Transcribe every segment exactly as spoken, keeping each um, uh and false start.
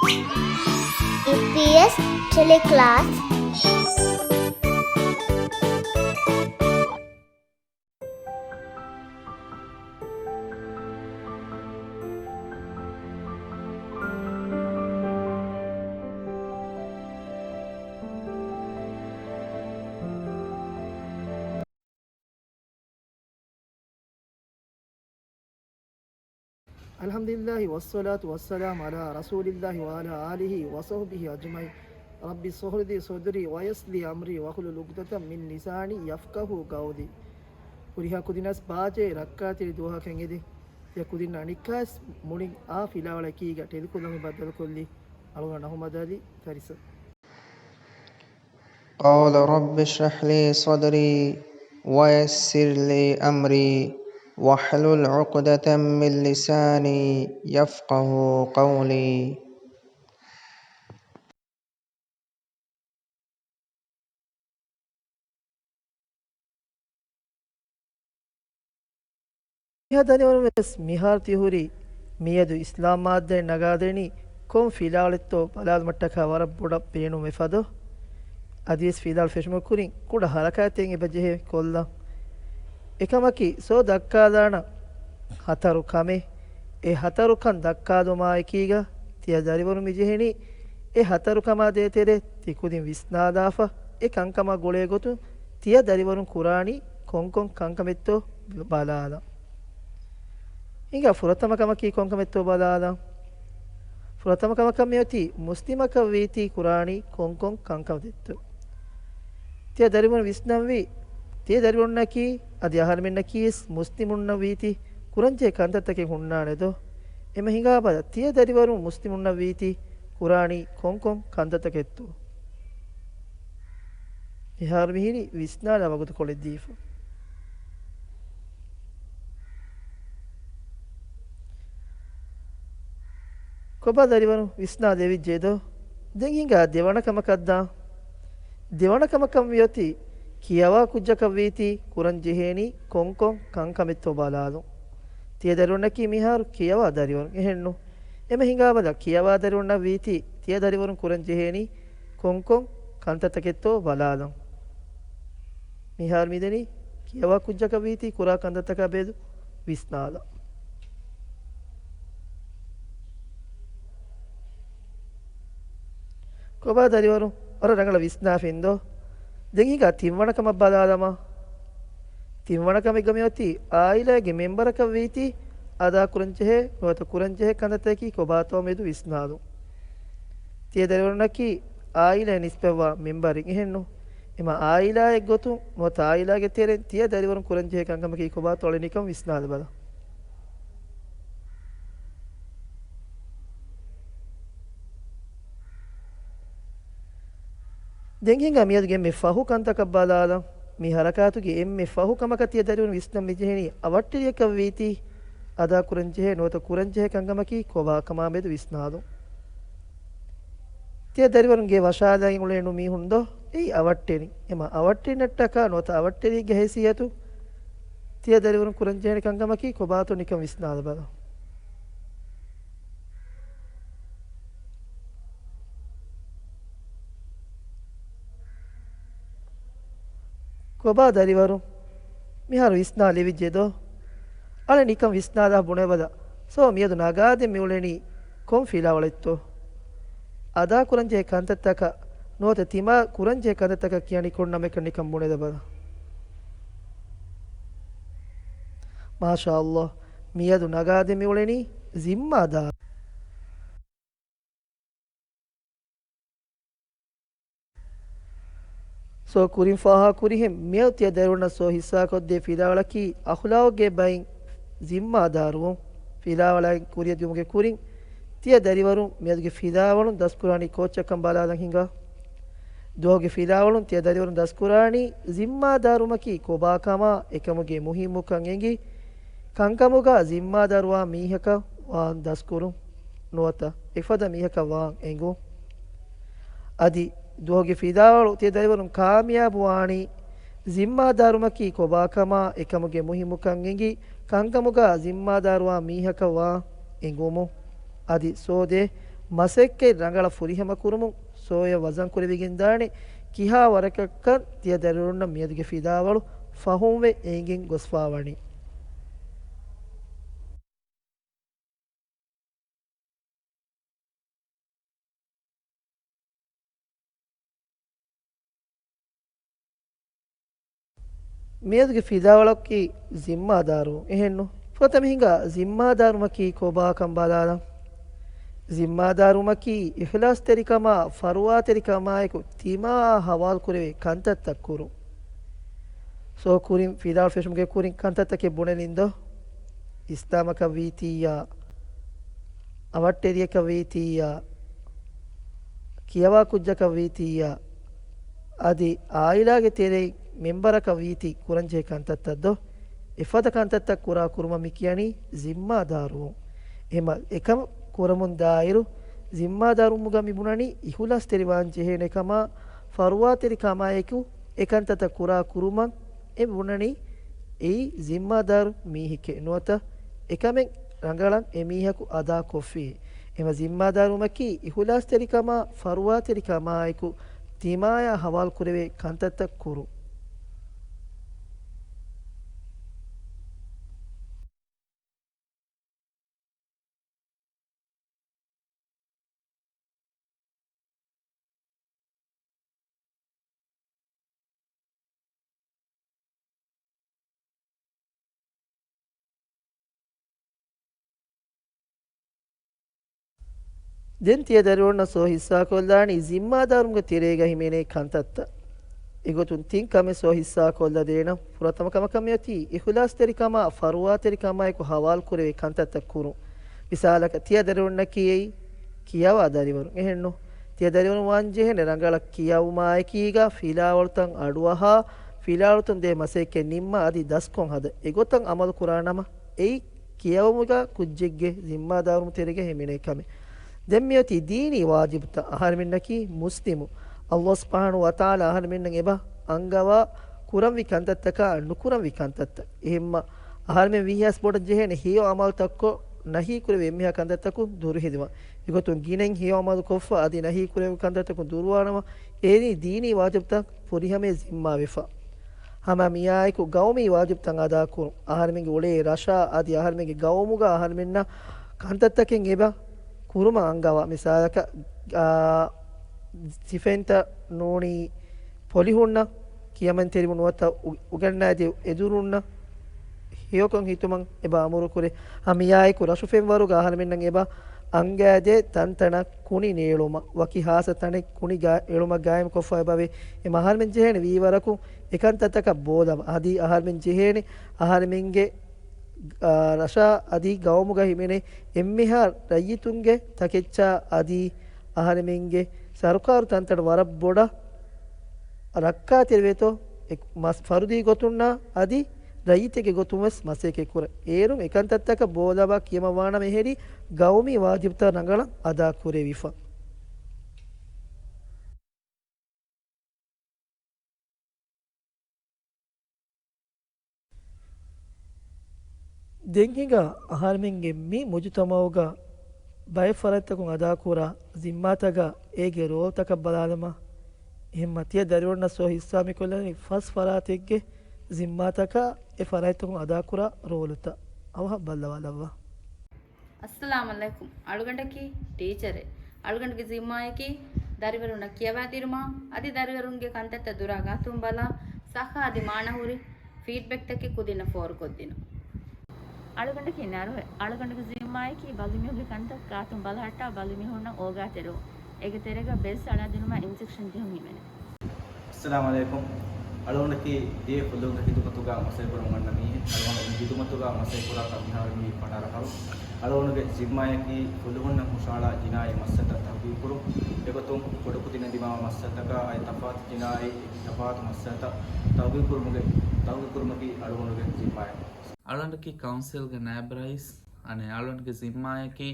އީޕީއެސް ޓެލެކްލާސް. الحمد لله والصلاة والسلام على رسول الله وعلى آله وصحبه أجمعين. رب اشرح لي صدري ويسر لي أمري واحلل عقدة من لساني يفقهوا قولي. ހުރިހާ ކުދިންނަށް ބާއްޖަވެރި ރައްކާތެރި ދުވަހަކަށް އެދި، ތިޔަ ކުދިންނަށް އަނެއްކާވެސް މުޅިން އާ ފިލާވަޅަކީގަ ޓެލެކުލަމެއް ބައްދަލުކޮށްލީ އަޅުގަނޑު އަހުމަދު ޢަލީ ފެރިސަ. قال رب اشرح لي صدري ويسر لي أمري واحلل عقدة من لساني يفقهوا قولي. މިހާ ދަނިވަރުން ވެސް މިހާރު ތި ހުރީ މިއަދު އިސްލާމް މާއްދައެއް ނަގާދެނީ ކޮން ފިލާވަޅެއްތޯ ބަލާލުމަށްޓަކާ ވަރަށް ބޮޑަށް ބޭނުންވެފަދޯ. އަދިވެސް ފިލާވަޅު ފެށުމުގެ ކުރިން ކުޑަ ހަރަކާތެއް އެބަޖެހޭ ކޮށްލަން. އެކަމަކީ ސޯ ދައްކާލާނަން ހަތަރު ކަމެއް. އެ ހަތަރު ކަން ދައްކާލުމާއެކީގަ ތިޔަ ދަރިވަރުން މިޖެހެނީ އެ ހަތަރު ކަމާ ދޭތެރޭ ތި ކުދިން ވިސްނާލާފަ، އެ ކަންކަމާ ގުޅޭ ގޮތުން ތިޔަ ދަރިވަރުން ކުރާނީ ކޮންކޮން ކަންކަމެއްތޯ ބަލާލަން. ހިނގާ ފުރަތަމަ ކަމަކީ ކޮންކަމެއްތޯ ބަލާލަން. ފުރަތަމަ ކަމަކަށް މިއޮތީ މުސްލިމަކަށް ވީތީ ކުރާނީ ކޮންކޮން ކަންކަމެއްތޯ. ތިޔަ ދަރިވަރުން ވިސްނަންވީ، ތިޔަ ދަރިވަރުންނަކީ އަދި އަހަރެމެންނަކީވެސް މުސްލިމުންނަށް ވީތީ ކުރަންޖެހޭ ކަންތައްތަކެއް ހުންނާނެދޯ؟ އެމަ ހިނގާބަލަ، ތިޔަ ދަރިވަރުން މުސްލިމުންނަށް ވީތީ ކުރާނީ ކޮންކޮން ކަންތައްތަކެއްތޯ؟ މިހާރު މިހިރީ ވިސްނާލާ ވަގުތުކޮޅެއް ދީފަ. ކޮބާ ދަރިވަރުން ވިސްނާލެވިއްޖެދޯ؟ ދެން ހިނގާ ދެވަނަ ކަމަކަށްދާ. ދެވަނަ ކަމަކަށް މިއޮތީ ކިޔަވާ ކުއްޖަކަށް ވީތީ ކުރަން ޖެހޭނީ ކޮންކޮން ކަންކަމެއްތޯ ބަލާލުން. ތިޔަ ދަރިވަރުންނަކީ މިހާރު ކިޔަވާ ދަރިވަރުން އެހެންނު؟ އެމަ ހިނގާބަލަ، ކިޔަވާ ދަރިވަރުންނަށް ވީތީ ތިޔަ ދަރިވަރުން ކުރަން ޖެހޭނީ ކޮންކޮން ކަންތައްތަކެއްތޯ ބަލާލަން. މިހާރު މިދެނީ ކިޔަވާ ކުއްޖަކަށް ވީތީ ކުރާ ކަންތައްތަކާ ބެދު ވިސްނާލަން. ކޮބާ ދަރިވަރުން ވަރަށް ރަނގަޅަށް ވިސްނާފިންދޯ؟ ދެން ހިނގާ ތިންވަނަ ކަމަށް ބަލާލަމާ. ތިންވަނަ ކަމެއްގަ މިއޮތީ އާއިލާގެ މެމްބަރަކަށް ވީތީ އަދާކުރަންޖެހޭ ނުވަތަ ކުރަންޖެހޭ ކަންތައްތަކަކީ ކޮބާތޯ މެދު ވިސްނާލުން. ތިޔަ ދަރިވަރުންނަކީ އާއިލާއަށް ނިސްބަތްވާ މެމްބަރެއް އެހެންނު؟ އެމަ އާއިލާއެއް ގޮތުން ނުވަތަ އާއިލާގެ ތެރެއިން ތިޔަ ދަރިވަރުން ކުރަންޖެހޭ ކަންކަމަކީ ކޮބާތޯ އަޅެ ނިކަން ވިސްނާލަބަލަ. ދެން ހިނގާ މިއަދުގެ އެންމެ ފަހު ކަންތަކަށް ބަލާލަން. މި ހަރަކާތުގެ އެންމެ ފަހު ކަމަކަށް ތިޔަ ދަރިވަރުން ވިސްނަން މިޖެހެނީ އަވަށްޓެރިޔަކަށް ވީތީ އަދާކުރަންޖެހޭ ނުވަތަ ކުރަންޖެހޭ ކަންކަމަކީ ކޮބާކަމާ މެދު ވިސްނާލުން. ތިޔަ ދަރިވަރުންގެ ވަށާލައިގެން އުޅޭނު މީހުންދޯ؟ އެއީ އަވަށްޓެރި. އެމަ އަވަށްޓެރިންނަށްޓަކާ ނުވަތަ އަވަށްޓެރިއެއްގެ ހައިސިއްޔަތު ތިޔަ ދަރިވަރުން ކުރަންޖެހޭނެ ކަންކަމަކީ ކޮބާތޯ ނިކަން ވިސްނާލަބަލަ. ކޮބާ ދަރިވަރުން މިހާރު ވިސްނާލެވިއްޖެދޯ؟ އަޅެ ނިކަން ވިސްނާލާ ބުނެބަލަ. ސޯ މިއަދު ނަގާދެން މިއުޅެނީ ކޮން ފިލާވަޅެއްތޯ؟ އަދާކުރަންޖެހޭ ކަންތައްތަކަށް ނުވަތަ ތިމާ ކުރަންޖެހޭ ކަންތައްތަކަށް ކިޔަނީ ކޮން ނަމެއްކަން ނިކަން ބުނެލަބަލަ. މާޝާﷲ، މިއަދު ނަގާދެން މިއުޅެނީ ޒިންމާދާރު. ސޯ ކުރިން ފާހަގަ ކުރިހެން މިއަދު ތިޔަ ދަރިވަރުންނަށް ސޯ ހިއްސާކޮށްދޭ ފިލާވަޅަކީ އަޚުލާގުގެ ބައިން ޒިންމާދާރުވުން. ފިލާވަޅައިން ކުރިއަށް ދިޔުމުގެ ކުރިން ތިޔަ ދަރިވަރުން މިއަދުގެ ފިލާވަޅުން ދަސްކުރާނީ ކޯއްޗަކަން ބަލާލަން ހިނގާ. ދުވަހުގެ ފިލާވަޅުން ތިޔަ ދަރިވަރުން ދަސްކުރާނީ ޒިންމާދާރުވުމަކީ ކޮބާކަމާ އެކަމުގެ މުހިއްމުކަން އެނގި، ކަންކަމުގަ ޒިންމާދާރުވާ މީހަކަށް ވާން ދަސްކުރުން ނުވަތަ އެފަދަ މީހަކަށް ވާން އެނގުން. އަދި ދުވަހުގެ ފިލާވަޅު ތިޔަ ދަރިވަރުން ކާމިޔާބުވާނީ ޒިންމާދާރުވުމަކީ ކޮބާކަމާ އެކަމުގެ މުހިއްމުކަން އެނގި، ކަންކަމުގަ ޒިންމާދާރުވާ މީހަކަށް ވާން އެނގުމުން. އަދި ސޯދޭ މަސައްކަތް ރަނގަޅަށް ފުރިހަމަ ކުރުމުން ސޯއަށް ވަޒަން ކުރެވިގެންދާނެ ކިހާ ވަރަކަށްކަން ތިޔަ ދަރިވަރުންނަށް މިއަދުގެ ފިލާވަޅު ފަހުންވެ އެނގިގެން ގޮސްފާވަނީ. މިއަދުގެ ފިލާވަޅަކީ ޒިންމާދާރު އެހެންނު. ފުރަތަމަ ހިނގާ ޒިންމާދާރުމަކީ ކޮބާކަން ބަލާލަން. ޒިންމާދާރުމަކީ އިޚްލާސްތެރިކަމާ، ފަރުވާތެރިކަމާއެކު ތިމާއާ ހަވާލުކުރެވޭ ކަންތައްތައް ކުރުން. ސޯ ކުރިން ފިލާވަޅު ފެށުމުގެ ކުރިން ކަންތައްތަކެއް ބުނެލިން ދޯ؟ އިސްލާމަކަށް ވީތީއްޔާ، އަވަށްޓެރިޔަކަށް ވީތީއްޔާ، ކިޔަވާ ކުއްޖަކަށް ވީތީއްޔާ، އަދި އާއިލާގެ ތެރެއިން މެންބަރަކަށް ވީތީ ކުރަންޖެހޭ ކަންތައްތައް ދޯ؟ އެފަދަ ކަންތައްތައް ކުރާ ކުރުމަށް މި ކިޔަނީ ޒިންމާދާރުވުން. އެހެމަ އެކަން ކުރަމުން ދާއިރު، ޒިންމާދާރުވުމުގަ މި ބުނަނީ އިޚުލާސްތެރިވާން ޖެހޭނެ ކަމާ، ފަރުވާތެރި ކަމާއެކު އެ ކަންތައްތައް ކުރާ ކުރުމަށް އެ ބުނަނީ އެއީ ޒިންމާދާރު މީހެކޭ ނުވަތަ އެކަމެއް ރަނގަޅަށް އެ މީހަކު އަދާކޮށްފިއޭ. އެމަ ޒިންމާދާރުވުމަކީ އިޚުލާސްތެރިކަމާ، ފަރުވާތެރިކަމާއެކު ތިމާޔާ ހަވާލުކުރެވޭ ކަންތައްތައް ކުރުން. ދެން ތިޔަ ދަރިވަރުންނަށް ސޯ ހިއްސާކޮށްލާނީ ޒިންމާދާރުމުގެ ތެރޭގަ ހިމެނޭ ކަންތައްތައް. އެގޮތުން ތިން ކަމެއް ސޯ ހިއްސާކޮށްލަދޭނަން. ފުރަތަމަ ކަމަކަށް މިއޮތީ އިޚުލާސްތެރިކަމާ، ފަރުވާތެރިކަމާއެކު ހަވާލުކުރެވޭ ކަންތައްތައް ކުރުން. މިސާލަކަށް ތިޔަ ދަރިވަރުންނަކީ އެއީ ކިޔަވާ ދަރިވަރުން އެހެންނު. ތިޔަ ދަރިވަރުން ވާންޖެހޭނެ ރަނގަޅަށް ކިޔަވުމާއެކީގަ ފިލާވަޅުތައް އަޑުއަހާ، ފިލާވަޅުތައް ދޭ މަސައްކަތް ނިންމާ އަދި ދަސްކޮށް ހަދަ އެގޮތަށް އަމަލު ކުރާނަމަ، އެއީ ކިޔަވުމުގަ ކުއްޖެއްގެ ޒިންމާދާރު ތެރޭގަ ހިމެނޭ ކަމެއް. ދެން މިއޮތީ ދީނީ ވާޖިބުތައް. އަހަރެމެންނަކީ މުސްލިމު. ﷲ ސުބްޙާނަހޫ ވަތަޢާލާ އަހަރެމެންނަށް އެބަ އަންގަވާ ކުރަންވީ ކަންތައްތަކާ ނުކުރަންވީ ކަންތައްތައް. އެހެންމަ އަހަރެމެން ވީހާވެސް ބޮޑަށް ޖެހޭނެ ހެޔޮ އަމަލުތައްކޮށް ނަހީ ކުރެވޭ އެންމެހާ ކަންތައްތަކުން ދުރުހެލިވާ. އެގޮތުން ގިނައިން ހެޔޮ އަމަލު ކޮށްފަ އަދި ނަހީ ކުރެވޭ ކަންތައްތަކުން ދުރުވާނަމަ، އެއީ ދީނީ ވާޖިބުތައް ފުރިހަމަޔަށް ޒިންމާވެފަ. ހަމަ މިއާއެކު ގައުމީ ވާޖިބުތައް އަދާކުރުން. އަހަރެމެންގެ އުޅޭ ރަށާ އަދި އަހަރެމެންގެ ގައުމުގަ އަހަރެމެންނަށް ކަންތައްތަކެއް އެބަ ކުރުމަށް އަންގަވާ. މިސާލަކަށް، އާ، ސިފައިންތައް ނޫނީ ޕޮލިހުންނަށް، ކިޔަމަންތެރިވުން ނުވަތަ އު-، އުގަންނައިދޭ އެދުރުންނަށް ހެޔޮކޮށް ހިތުމަށް އެބަ އަމުރުކުރޭ. ހަމަ މިއާއެކު ރަށު ފެންވަރުގަ އަހަރެމެންނަށް އެބަ އަންގައިދޭ ތަންތަނަށް ކުނި ނޭޅުމަށް، ވަކި ހާއްސަ ތަނެއް ކުނި ގާ-، އެޅުމަށް ގާއިމް ކޮށްފަ އެބަވޭ. އެމަ އަހަރެމެން ޖެހޭނެ ވީވަރަކު އެކަންތައްތަކަށް ބޯލަމަ. އަދި އަހަރެމެން ޖެހޭނެ އަހަރެމެންގެ، އާ، ރަށާ އަދި ގައުމުގަ ހިމެނޭ އެންމެހާ ރައްޔިތުންގެ ތަކެއްޗާ އަދި އަހަރެމެންގެ ސަރުކާރު ތަންތަނަށް ވަރަށް ބޮޑަށް ރައްކާތެރިވޭތޯ، އެ މަސް ފަރުދީ ގޮތުންނާ އަދި ރައްޔިތެއްގެ ގޮތުން ވެސް މަސައްކަތް ކުރަން. އޭރުން އެކަންތައްތަކަށް ބޯލަބާ ކިޔަމަން ވާނަމަ އެހެރީ ގައުމީ ވާޖިބުތައް ރަނގަޅަށް އަދާ ކުރެވިފަ. ދެން ހިނގާ އަހަރެމެންގެ މި މުޖުތަމަޢުގަ ބައެއް ފަރާތްތަކުން އަދާކުރާ ޒިންމާތަކާ އޭގެ ރޯލްތަކަށް ބަލާލަމާ، އެހެންމަ ތިޔަ ދަރިވަރުންނަށް ސޯ ހިއްސާ މިކޮށްލަނީ ފަސް ފަރާތެއްގެ ޒިންމާތަކާ އެ ފަރާތްތަކުން އަދާކުރާ ރޯލުތައް. އަވަހަށް ބައްލަވާލައްވާ. އައްސަލާމް ޢަލައިކުމް. އަޅުގަނޑަކީ ޓީޗަރެއް. އަޅުގަނޑުގެ ޒިންމާއަކީ ދަރިވަރުންނަށް ކިޔަވާދިނުމާ، އަދި ދަރިވަރުންގެ ކަންތައްތައް ދުރާ ގާތުން ބަލާ، ސައްހަ އަދި މާނަހުރި ފީޑްބެކްތަކެއް ކުދިންނަށް ފޯރުކޮށްދިނުން. އަޅުގަނޑަކީ ނަރުހެއް. އަޅުގަނޑުގެ ޒިންމާއަކީ ބަލިމީހުންގެ ކަންތައް ގާތުން ބަލަހައްޓާ، ބަލިމީހުންނަށް އޯގާތެރިވުން. އޭގެ ތެރޭގަ ބެލްޓް އަޅާދިނުމާ އިންޖެކްޝަން ޖެހުން ހިމެނޭ. އައްސަލާމް ޢަލައިކުމް. އަޅުގަނޑަކީ ދިޔަ ފުލުހުންގެ ޚިދުމަތުގަ މަސައްކަތް ކުރަމުން އަންނަ މީހެއް. އަޅުގަނޑު މި ޚިދުމަތުގަ މަސައްކަތް ކުރާކަށް މިހާރު މިވީ ފަނަރަ އަހަރު. އަޅުގަނޑުގެ ޒިންމާއަކީ ފުލުހުންނަށް ހުށަހަޅާ ޖިނާއީ މައްސަލަތައް ތަޙްޤީޤު ކުރުން. އެގޮތުން ކުޑަކުދިންނަށް ދިމާވާ މައްސަލަތަކާ އަދި ތަފާތު ޖިނާއީ ތަފާތު މައްސަލަތައް ތަޙްޤީޤު ކުރުމުގެ، ތަޙްޤީޤު ކުރުމަކީ އަޅުގަނޑުގެ ޒިންމާއެއް. އަޅުގަނޑަކީ ކައުންސިލްގެ ނާއިބް ރައީސް. އަނެއް އަޅުގަނޑުގެ ޒިންމާއަކީ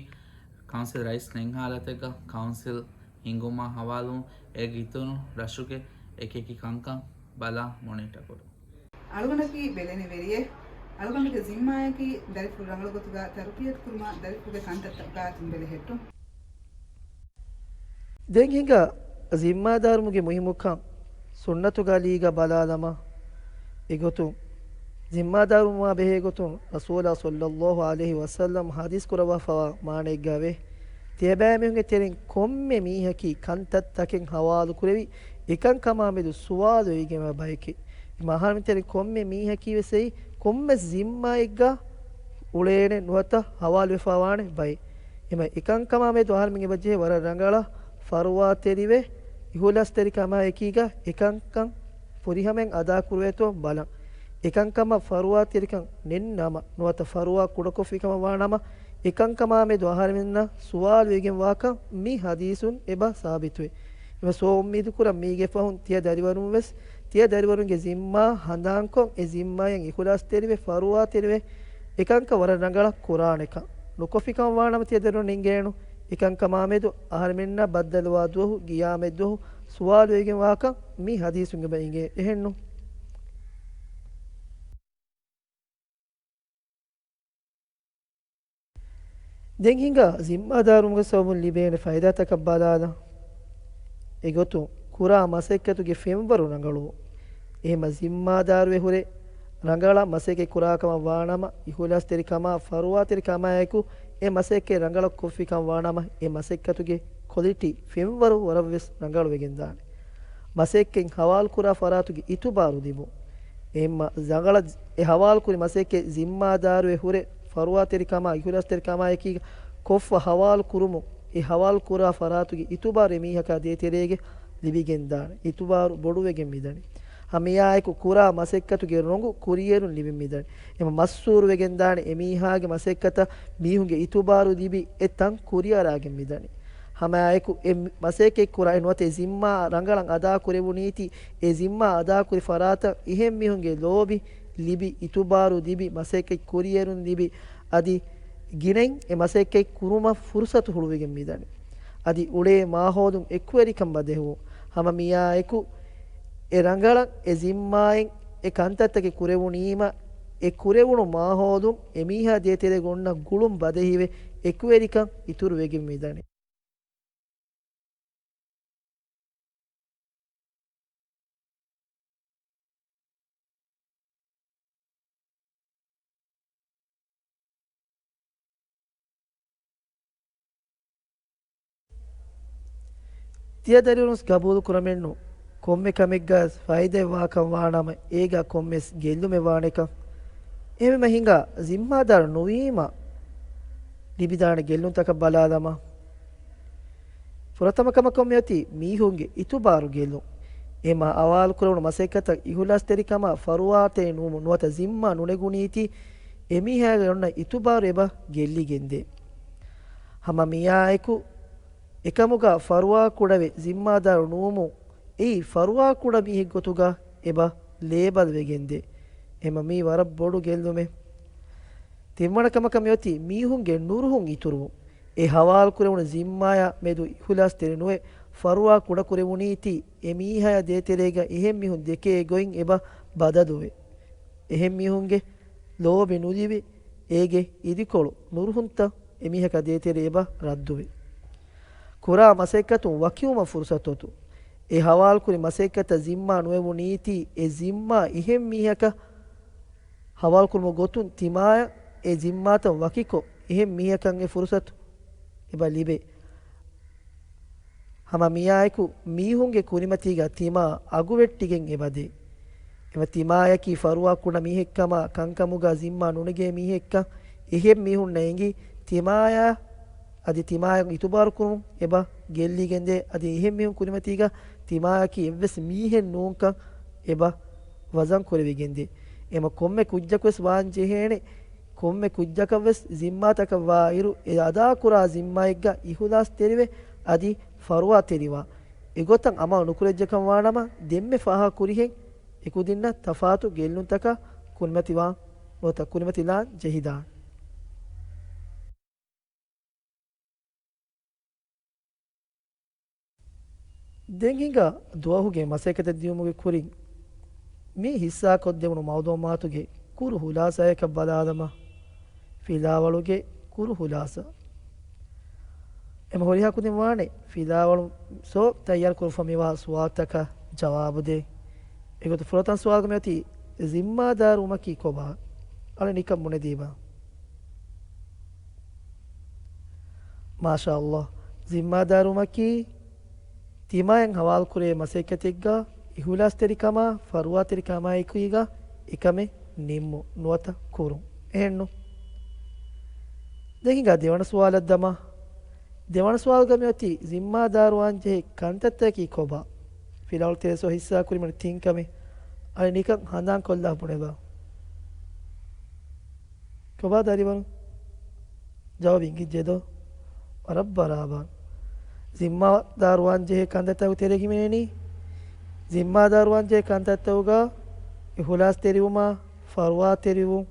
ކައުންސިލް ރައީސް ނެތް ހާލަތެއްގަ ކައުންސިލް ހިންގުމާ ހަވާލުވުން، އޭގެ އިތުރުން ރަށުގެ އެކިއެކި ކަންކަން ބަލާ މޮނިޓަ ކުރުން. އަޅުގަނޑަކީ ބެލެނިވެރިއެއް. އަޅުގަނޑުގެ ޒިންމާއަކީ ދަރިފުޅު ރަނގަޅު ގޮތުގަ ތަރުބިޔަތު ކުރުމާ، ދަރިފުޅުގެ ކަންތައްތައް ގާތުން ބެލެހެއްޓުން. ދެން ހިނގާ ޒިންމާދާރުވުމުގެ މުހިއްމުކަން ސުންނަތުގަ އަލީގަ ބަލާލަމާ، އެގޮތުން ޒިންމާދާރުވުމާ ބެހޭ ގޮތުން ރަސޫލާ ޞައްލައްލާހު ޢަލައިހި ވަސައްލަމް ޙަދީޘް ކުރައްވާފަވާ މާނައެއްގަ ވޭ. ތިޔަބައިމީހުންގެ ތެރެއިން ކޮންމެ މީހަކީ ކަންތައްތަކެއް ޙަވާލުކުރެވި، އެކަންކަމާމެދު ސުވާލު ވެވިގެންވާ ބައެކޭ. އެމަ އަހަރެމެން ތެރެއިން ކޮންމެ މީހަކީ ވެސް އެއީ ކޮންމެ ޒިންމާއެއްގަ އުޅޭނެ ނުވަތަ ޙަވާލުވެފަވާނެ ބައެއް. އެމަ އެކަންކަމާމެދު އަހަރެމެން އެބަޖެހޭ ވަރަށް ރަނގަޅަށް ފަރުވާތެރިވެ، އިޚުލާޞްތެރިކަމާއެކީގަ އެކަންކަން ފުރިހަމައިން އަދާކުރެވޭތޯ ބަލަން. އެކަންކަމަށް ފަރުވާތެރިކަން ނެތްނަމަ، ނުވަތަ ފަރުވާ ކުޑަކޮށްފިކަމަށް ވާނަމަ، އެކަންކަމާމެދު އަހަރެމެންނަށް ސުވާލު ވެގެން ވާކަން މި ޙަދީޘުން އެބަ ސާބިތުވޭ. އެމަ ސޯ އުއްމީދު ކުރަން މީގެ ފަހުން ތިޔަ ދަރިވަރުން ވެސް، ތިޔަ ދަރިވަރުންގެ ޒިންމާ ހަނދާންކޮށް، އެ ޒިންމާއިން އިޚުލާޞްތެރިވެ، ފަރުވާތެރިވެ، އެކަންކަން ވަރަށް ރަނގަޅަށް ކުރާނެކަން. ނުކޮށްފިކަމަށް ވާނަމަ ތިޔަ ދަރިވަރުން އިނގޭނު، އެކަންކަމާމެދު އަހަރެމެންނަށް ބައްދަލުވާ ދުވަހު، ގިޔާމަތްދުވަހު ސުވާލު ވެގެން ވާކަން މި ޙަދީޘުން އެބަ އިނގޭ. އެހެންނު؟ ދެން ހިނގާ ޒިންމާދާރުވުމުގެ ސަބަބުން ލިބޭނެ ފައިދާތަކަށް ބަލާލަން. އެގޮތުން ކުރާ މަސައްކަތުގެ ފެންވަރު ރަނގަޅުވުން. އެހެންމަ ޒިންމާދާރުވެ ހުރެ ރަނގަޅަށް މަސައްކަތް ކުރާކަމަށް ވާނަމަ، އިޚުލާޞްތެރިކަމާ، ފަރުވާތެރިކަމާއެކު އެ މަސައްކަތް ރަނގަޅަށް ކޮށްފިކަން ވާނަމަ، އެ މަސައްކަތުގެ ކޮލިޓީ ފެންވަރު ވަރަށްވެސް ރަނގަޅުވެގެންދާނެ. މަސައްކަތް ޙަވާލުކުރާ ފަރާތުގެ އިތުބާރު ލިބުން. އެހެންމަ ރަނގަޅަށް އެ ޙަވާލުކުރި މަސައްކަތް ޒިންމާދާރުވެ ހުރެ ފަރުވާތެރިކަމާ، އިޚުލާޞްތެރިކަމާއެކީގަ ކޮށްފަ ޙަވާލު ކުރުމުން، އެ ޙަވާލު ކުރާ ފަރާތުގެ އިތުބާރު އެމީހަކާ ދޭތެރޭގަ ލިބިގެންދާނެ. އިތުބާރު ބޮޑުވެގެން މިދަނީ. ހަމައެއާއެކު ކުރާ މަސައްކަތުގެ ރޮނގު ކުރިއެރުން ލިބިން މިދަނީ. އެމަ މަޝްހޫރުވެގެންދާނެ އެމީހާގެ މަސައްކަތަށް މީހުންގެ އިތުބާރު ލިބި އެ ތަން ކުރިއަރާގެން މިދަނީ. ހަމައެއާއެކު އެ މަސައްކަތް ކުރާ ނުވަތަ އެ ޒިންމާ ރަނގަޅަށް އަދާކުރެވުނީތީ، އެ ޒިންމާ އަދާކުރި ފަރާތަށް އެހެން މީހުންގެ ލޯބި ލިބި، އިތުބާރު ލިބި، މަސައްކަތް ކުރިއެރުން ލިބި، އަދި ގިނައިން އެ މަސައްކަތް ކުރުމަށް ފުރުސަތު ހުޅުވިގެން މިދަނީ. އަދި އުޅޭ މާހައުލުން އެކުވެރިކަން ބަދެހު. ހަމަ މިއާއެކު އެ ރަނގަޅަށް އެ ޒިންމާއިން އެ ކަންތައްތަކެއް ކުރެވުނީމަ، އެ ކުރެވުނު މާހައުލުން އެމީހާ ދޭތެރޭގަ އޮންނަ ގުޅުން ބަދެހިވެ، އެކުވެރިކަން އިތުރުވެގެން މިދަނީ. ތިޔަ ދަރިވަރުން ގަބޫލު ކުރަމެއްނު. ކޮންމެ ކަމެއްގަ ފައިދައެއް ވާކަން ވާނަމަ، އޭގަ ކޮންމެސް ގެއްލުމެއް ވާނެކަން. އެހެންވީމަ ހިނގާ ޒިންމާދާރު ނުވީމަ ލިބިދާނެ ގެއްލުންތަކަށް ބަލާލަމާ. ފުރަތަމަ ކަމަކަށް މިއޮތީ މީހުންގެ އިތުބާރު ގެއްލުން. އެ މަ އަވާލު ކުރެވުނު މަސައްކަތަށް އިޚުލާޞްތެރިކަމާ ފަރުވާތެރި ނުވުމުން ނުވަތަ ޒިންމާ ނުނެގުނީތީ، އެމީހާގެ އޮންނަ އިތުބާރު އެބަ ގެއްލިގެންދޭ. ހަމަ މިއާއެކު އެކަމުގަ ފަރުވާ ކުޑަވެ ޒިންމާދާރު ނުވުމުން އެއީ ފަރުވާ ކުޑަ މީހެއްގޮތުގަ އެބަ ލޭބަލް ވެގެންދޭ. އެމަ މީ ވަރަށް ބޮޑު ގެއްލުމެއް. ތިންވަނަ ކަމަކަށް މިއޮތީ މީހުންގެ ނުރުހުން އިތުރުވުން. އެ ހަވާލު ކުރެވުނު ޒިންމާޔާ މެދު އިޚުލާޞްތެރި ނުވެ، ފަރުވާ ކުޑަކުރެވުނީތީ، އެ މީހާޔާ ދޭތެރޭގަ އެހެން މީހުން ދެކޭ ގޮތް އެބަ ބަދަލުވެ. އެހެން މީހުންގެ ލޯބި ނުލިބި، އޭގެ އިދިކޮޅު ނުރުހުންތައް އެމީހަކާ ދޭތެރޭ އެބަ ރައްދުވެ. ކުރާ މަސައްކަތުން ވަކިވުމަށް ފުރުސަތު އޮތު. އެ ހަވާލުކުރި މަސައްކަތަށް ޒިންމާ ނުވެވުނީތީ، އެ ޒިންމާ އެހެން މީހަކަށް ހަވާލުކުރުމުގެ ގޮތުން ތިމާޔަށް އެ ޒިންމާތައް ވަކިކޮށް، އެހެން މީހަކަށް އެ ފުރުސަތު އެބަ ލިބޭ. ހަމަ މިއާއެކު މީހުންގެ ކުރިމަތީގަ ތިމާ އަގުވެއްޓިގެން އެބަދޭ. އެމަ ތިމާޔަކީ ފަރުވާ ކުޑަ މީހެއްކަމާ، ކަންކަމުގަ ޒިންމާ ނުނެގޭ މީހެއްކަން، އެހެން މީހުންނަށް އެނގި ތިމާޔާ އަދި ތިމާޔަށް އިތުބާރު ކުރުމުން އެބަ ގެއްލިގެންދޭ. އަދި އެހެން މީހުން ކުރިމަތީގަ ތިމާޔަކީ އެއްވެސް މީހެއް ނޫންކަން އެބަ ވަޒަން ކުރެވިގެންދޭ. އެމަ ކޮންމެ ކުއްޖަކުވެސް ވާން ޖެހޭނެ، ކޮންމެ ކުއްޖަކަށްވެސް ޒިންމާތަކަށް ވާއިރު، އެ އަދާކުރާ ޒިންމާއެއްގަ އިޚުލާޞްތެރިވެ، އަދި ފަރުވާތެރިވާ. އެގޮތަށް އަމަލު ނުކުރެއްޖެކަން ވާނަމަ، ދެންމެ ފާހަގަ ކުރިހެން އެކުދިންނަށް ތަފާތު ގެއްލުންތަކާ ކުރިމަތިވާން ނުވަތަ ކުރިމަތިލާން ޖެހިދާނެ. ދެން ހިނގާ ދުވަހުގެ މަސައްކަތަށް ދިޔުމުގެ ކުރިން، މި ހިއްސާކޮށްދެވުނު މައުލޫމާތުގެ ކުރު ހުލާސާޔަކަށް ބަލާލަމާ، ފިލާވަޅުގެ ކުރު ހުލާސާ. އެމަ ހުރިހާ ކުދިން ވާނެ ފިލާވަޅު ސޯ ތައްޔާރު ކުރުފަ މިވާ ސުވާލުތަކަށް ޖަވާބު ދޭ. އެގޮތު ފުރަތަމަ ސުވާލުގަ މިއޮތީ ޒިންމާދާރުވުމަކީ ކޮބާ؟ އަޅެ ނިކަން ބުނެދީބަ. މާޝާ ﷲ. ޒިންމާދާރުވުމަކީ ތިމާއަށް ހަވާލުކުރޭ މަސައްކަތެއްގަ އިހުލާސްތެރިކަމާ ފަރުވާތެރިކަމާއެކީގަ އެކަމެއް ނިންމުން ނުވަތަ ކުރުން. އެހެންނު؟ ދެން ހިނގާ ދެވަނަ ސުވާލަށް ދަމާ. ދެވަނަ ސުވާލުގަ މިއޮތީ ޒިންމާދާރުވާން ޖެހޭ ކަންތައްތަކަކީ ކޮބާ؟ ފިލާވަޅު ތެރޭ ސޯ ހިއްސާކުރީމަ ތިން ކަމެއް. އަޅެ ނިކަން ހަނދާންކޮށްލާ ބުނެބަ. ކޮބާ ދަރިވަރު؟ ޖަވާބު އިނގިއްޖެދޯ؟ ވަރަށް ބަރާބަރު. ޒިންމާދާރުވާން ޖެހޭ ކަންތައްތަކުގެ ތެރޭގަ ހިމެނެނީ، ޒިންމާދާރުވާން ޖެހޭ ކަންތައްތަކުގަ އިހުލާސްތެރިވުމާ، ފަރުވާތެރިވުން،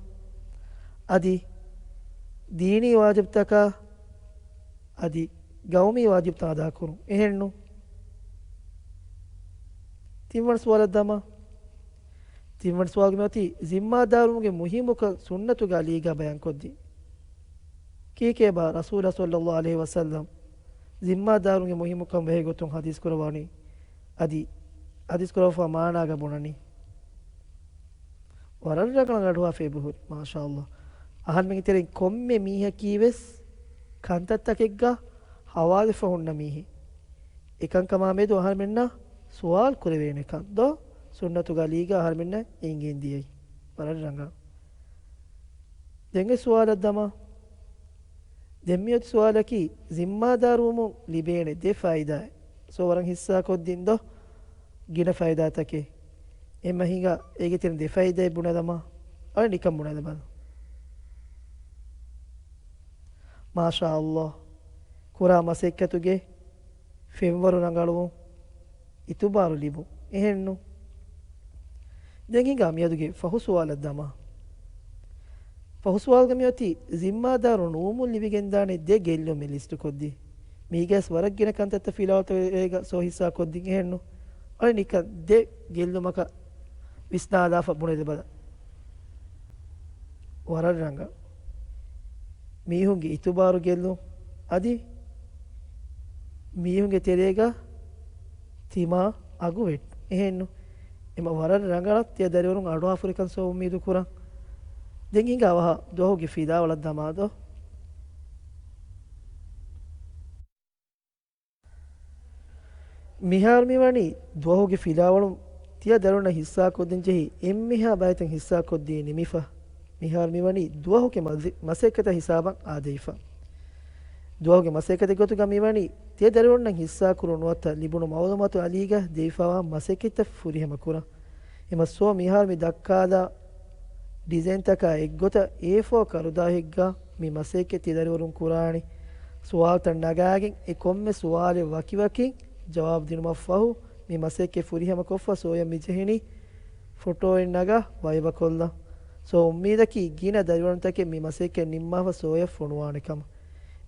އަދި ދީނީ ވާޖިބުތަކާ، އަދި ގައުމީ ވާޖިބުތައް އަދާކުރުން. އެހެންނު؟ ތިންވަނަ ސުވާލަށް ދަމާ. ތިންވަނަ ސުވާލުގަ މިއޮތީ ޒިންމާދާރުވުމުގެ މުހިއްމުކަން ސުންނަތުގެ އަލީގަ ބަޔާންކޮށްދީ. ކީކޭބާ ރަސޫލާ ޞައްލައްލާހު ޢަލައިހި ވަސައްލަމް ޒިންމާދާރުވުމުގެ މުހިއްމުކަން ވެހޭ ގޮތުން ޙަދީޘް ކުރައްވަނީ؟ އަދި ޙަދީޘް ކުރައްވާ މާނާގަ ބުނަނީ. ވަރަށް ރަނގަޅަށް އަޑުއަހާފަ އެބަހުރި. މާޝާﷲ. އަހަރުމެންގެ ތެރެއިން ކޮންމެ މީހަކީވެސް ކަންތައްތަކެއްގަ ހަވާލުވެފަ ހުންނަ މީހެއް. އެކަންކަމާ މެދު އަހަރުމެންނަށް ސުވާލު ކުރެވޭނެކަން ދޯ؟ ސުންނަތުގެ އަލީގަ އަހަރުމެންނަށް އެނގެން ދިޔައީ. ވަރަށް ރަނގަޅު. ދެން އެ ސުވާލަށް ދަމާ. ދެން މިއޮތި ސުވާލަކީ، ޒިންމާދާރުވުމުން ލިބޭނެ ދެ ފައިދާއެއް. ސޯ ވަރަށް ހިއްސާކޮށްދިން ދޯ؟ ގިނަ ފައިދާތަކެއް. އެމަ ހިނގާ އޭގެ ތެރެއިން ދެ ފައިދާއެއް ބުނެލަމާ. އަޅެ ނިކަން ބުނެލަބަލަ. މާޝާ ﷲ. ކުރާ މަސައްކަތުގެ ފެންވަރު ރަނގަޅުވުން، އިތުބާރު ލިބުން. އެހެންނު؟ ދެން ހިނގާ މިއަދުގެ ފަހު ސުވާލަށް ދަމާ. ފަހު ސުވާލުގަ މިއޮތީ ޒިންމާދާރު ނުވުމުން ލިބިގެންދާނެ ދެ ގެއްލުން މި ލިސްޓުކޮށްދީ. މީގަސް ވަރަށް ގިނަ ކަންތައްތައް ފިލާވަޅުތަކުގެ ސޯ ހިއްސާކޮށްދިން. އެހެންނު؟ އަޅެ ނިކަން ދެ ގެއްލުމަކަށް ވިސްނާލާފަ ބުނެލަބަލަ. ވަރަށް ރަނގަޅު. މީހުންގެ އިތުބާރު ގެއްލުން އަދި މީހުންގެ ތެރޭގަ ތިމާ އަގު ވެއްޓުން. އެހެންނު؟ އެމަ ވަރަށް ރަނގަޅަށް ތިޔަ ދަރިވަރުން އަޑުއަހާފަ ހުރިކަން ސޯ އުއްމީދު ކުރަން. ދެން ހިނގާ އަވަހަށް ދުވަހުގެ ފިލާވަޅަށް ދަމާދޯ. މިހާރު މިވަނީ ދުވަހުގެ ފިލާވަޅުން ތިޔަ ދަރިވަރުންނަށް ހިއްސާކޮށްދޭން ޖެހި އެންމެހާ ބައިތައް ހިއްސާކޮށްދީ ނިމިފަ. މިހާރު މިވަނީ ދުވަހުގެ މަސައް-، މަސައްކަތަށް ހިސާބަށް އާދެވިފަ. ދުވަހުގެ މަސައްކަތެއް ގޮތުގަ މިވަނީ ތިޔަ ދަރިވަރުންނަށް ހިއްސާކުރުން ނުވަތަ ލިބުނު މައުލޫމާތު އަލީގަ ދެވިފަވާ މަސައްކަތްތައް ފުރިހަމަ ކުރަން. އެމަ ސޯ މިހާރު މި ދައްކާލާ ޑިޒައިންތަކާ އެއްގޮތަށް އޭ ފޯ ކަރުދާހެއްގަ މި މަސައްކަތް ތިޔަ ދަރިވަރުން ކުރާނީ. ސުވާލުތައް ނަގާގެން އެ ކޮންމެ ސުވާލެއް ވަކިވަކިން ޖަވާބު ދިނުމަށްފަހު، މި މަސައްކަތް ފުރިހަމަކޮށްފަ ސޯޔަށް މިޖެހެނީ ފޮޓޯއެއް ނަގާ ވައިބަކޮށްލަން. ސޯ އުއްމީދަކީ ގިނަ ދަރިވަރުންތަކެއް މި މަސައްކަތް ނިންމާފަ ސޯޔަށް ފޮނުވާނެ ކަމަށް.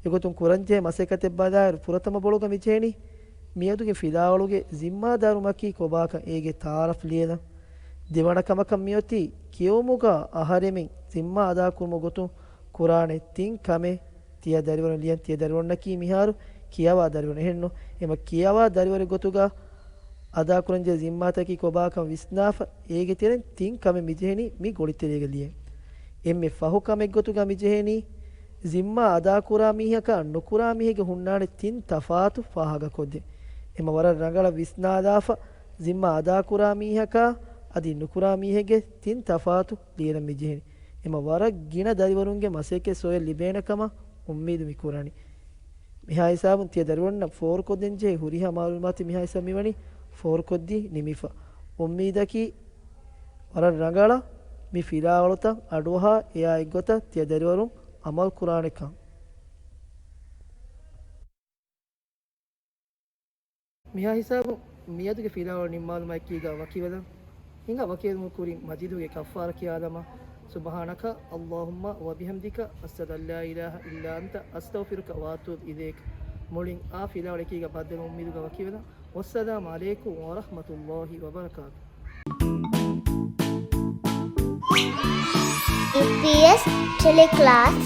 އެގޮތުން ކުރަންޖެހޭ މަސައްކަތެއް ބަލާއިރު ފުރަތަމަ ބޮޅުގަ މިޖެހެނީ މިއަދުގެ ފިލާވަޅުގެ ޒިންމާދާރުވުމަކީ ކޮބާކަން އޭގެ ތަޢާރަފް ލިޔެލަން. ދެވަނަ ކަމަކަށް މިއޮތީ ކިޔެވުމުގަ އަހަރެމެން ޒިންމާ އަދާކުރުމުގެ ގޮތުން ކުރާނެ ތިން ކަމެއް ތިޔަ ދަރިވަރުން ލިޔަން. ތިޔަ ދަރިވަރުންނަކީ މިހާރު ކިޔަވާ ދަރިވަރުން. އެހެންނު؟ އެމަ ކިޔަވާ ދަރިވަރެއް ގޮތުގަ އަދާކުރަންޖެހޭ ޒިންމާތަކީ ކޮބާކަން ވިސްނާފަ، އޭގެ ތެރެއިން ތިން ކަމެއް މިޖެހެނީ މި ގޮޅިތެރޭގަ ލިޔެން. އެންމެ ފަހު ކަމެއް ގޮތުގަ މިޖެހެނީ، ޒިންމާ އަދާކުރާ މީހަކާ ނުކުރާ މީހެއްގެ ހުންނާނެ ތިން ތަފާތު ފާހަގަކޮށްދޭން. އެމަ ވަރަށް ރަނގަޅަށް ވިސްނާލާފަ، ޒިންމާ އަދާކުރާ މީހަކާ އަދި ނުކުރާ މީހެއްގެ ތިން ތަފާތު ލިޔެލަން މިޖެހެނީ. އެމަ ވަރަށް ގިނަ ދަރިވަރުންގެ މަސައްކަތް ސޯޔަށް ލިބޭނެ ކަމަށް އުއްމީދު މި ކުރަނީ. މިހާ ހިސާބުން ތިޔަ ދަރިވަރުންނަށް ފޯރުކޮށްދޭން ޖެހޭ ހުރިހާ މައުލޫމާތު މިހާ ހިސާބު މިވަނީ ފޯރުކޮށްދީ ނިމިފަ. އުއްމީދަކީ ވަރަށް ރަނގަޅަށް މި ފިލާވަޅުތައް އަޑުއަހާ އެއާ އެއްގޮތަށް ތިޔަ ދަރިވަރުން އަމަލު ކުރާނެ ކަން. މިހާ ހިސާބުން މިއަދުގެ ފިލާވަޅު ނިންމާލުމާއެކީގަ ވަކިވެލަން. ހިނގާ ވަކިވެލުމުގެ ކުރިން މަޖީދުގެ ކައްފާރަ ކިޔާލަމާ، سبحانك اللهم وبحمدك، أشهد أن لا إله إلا أنت، أستغفرك وأتوب إليك. މުޅިން އާ ފިލާވަޅެކީގަ ބައްދަލު އުއްމީދުގަ ވަކިވެލަން. والسلام عليكم ورحمة الله وبركاته. އީޕީއެސް ޓެލެކްލާސް.